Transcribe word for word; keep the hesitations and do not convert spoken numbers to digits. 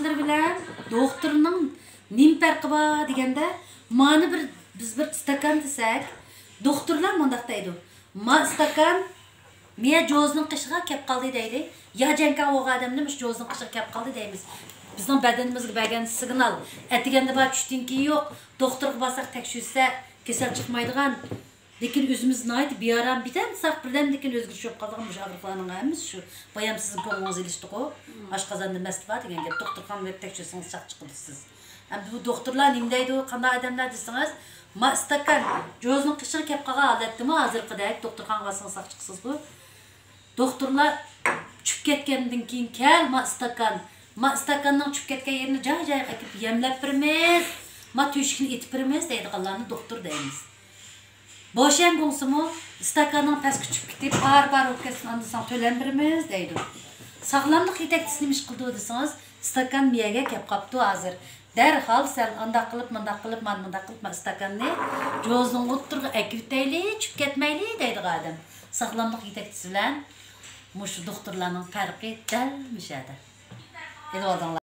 بىلەن دوختۇرنىڭ نېمە پەرقى بار دېگەندە، مانا بىر، بىز بىر ئىستاكان دېسەك، دوختۇرلار مۇنداق دەيدۇ، ما ئىستاكان مىيە جوزنىڭ قېشىغا كەپ قالدى دەيلى. يا جەڭكاڭ بولغان ئادەمنى مۇشۇ جوزنىڭ قېشىغا كەپ قالدى دەيمىز. بىزنىڭ بەدىنىمىزگە بەرگەن سىگنال، ئەتىگەندە بار، چۈشتىن كېيىن يوق. دوختۇرغا بارساق، تەكشۈرسە، كېسەل چىقمايدىغان، لېكىن ئۆزىمىز ناھايىتى بىئارام، بىردەم ساق، بىردەمدىن كېيىن ئۆزگىرىش بولۇپ قالىدىغان مۇشۇ ئاغرىقلارنىڭ ھەممىسى شۇ. بايام سىزنىڭ كۆڭلىڭىز ئېلىشتىغۇ، ئاشقازاندا مەسىلە بار دېگەن گەپ. دوختۇرخانىغا بېرىپ تەكشۈرسىڭىز ساق چىقىدۇ سىز. ئەمدى بۇ دوختۇرلار نېمە دەيدۇ، قانداق ئادەملەر دېسىڭىز، ما ئىستاكان جوزنىڭ قېشىغا كەپ قالغان ھالەتتىمۇ ھازىرقىدەك دوختۇرخانىغا بارسىڭىز ساق چىقىسىزغۇ. دوختۇرلار چۈشۈپ كەتكەندىن كېيىن كەل، ما ئىستاكان، ما ئىستاكاننىڭ چۈشۈپ كەتكەن يېرىنى جاي-جايغا ئەكىرىپ يەملەپ بېرىمىز، ما تۆشۈكنى ئېتىپ بېرىمىز دەيدىغانلارنى دوختۇر دەيمىز. بوشيەن گۇڭسىمۇ ئىستاكاننىڭ پەسكە چۈشۈپ كېتىپ، پار-پار بولۇپ كەتسۇن، ئاندىن ساڭا تۆلەم بېرىمىز دەيدۇ. ساغلاملىق يېتەكچىسى نېمە ئىش قىلىدۇ دېسىڭىز، ئىستاكان مىيەگە كەپ قاپتۇ ھازىر. دەرھال سەن ئانداق قىلىپ، مۇنداق قىلىپ، مانا مۇنداق قىلىپ، ما ئىستاكاننى جوزنىڭ ئوتتۇرىغا ئەكىۋېتەيلى، چۈشۈپ كەتمەيلى دەيدىغان ئادەم. ساغلاملىق يېتەكچىسى بىلەن مۇشۇ دوختۇرلارنىڭ پەرقى دەل مۇشۇ يەردە. ئېلىۋالدىڭلار.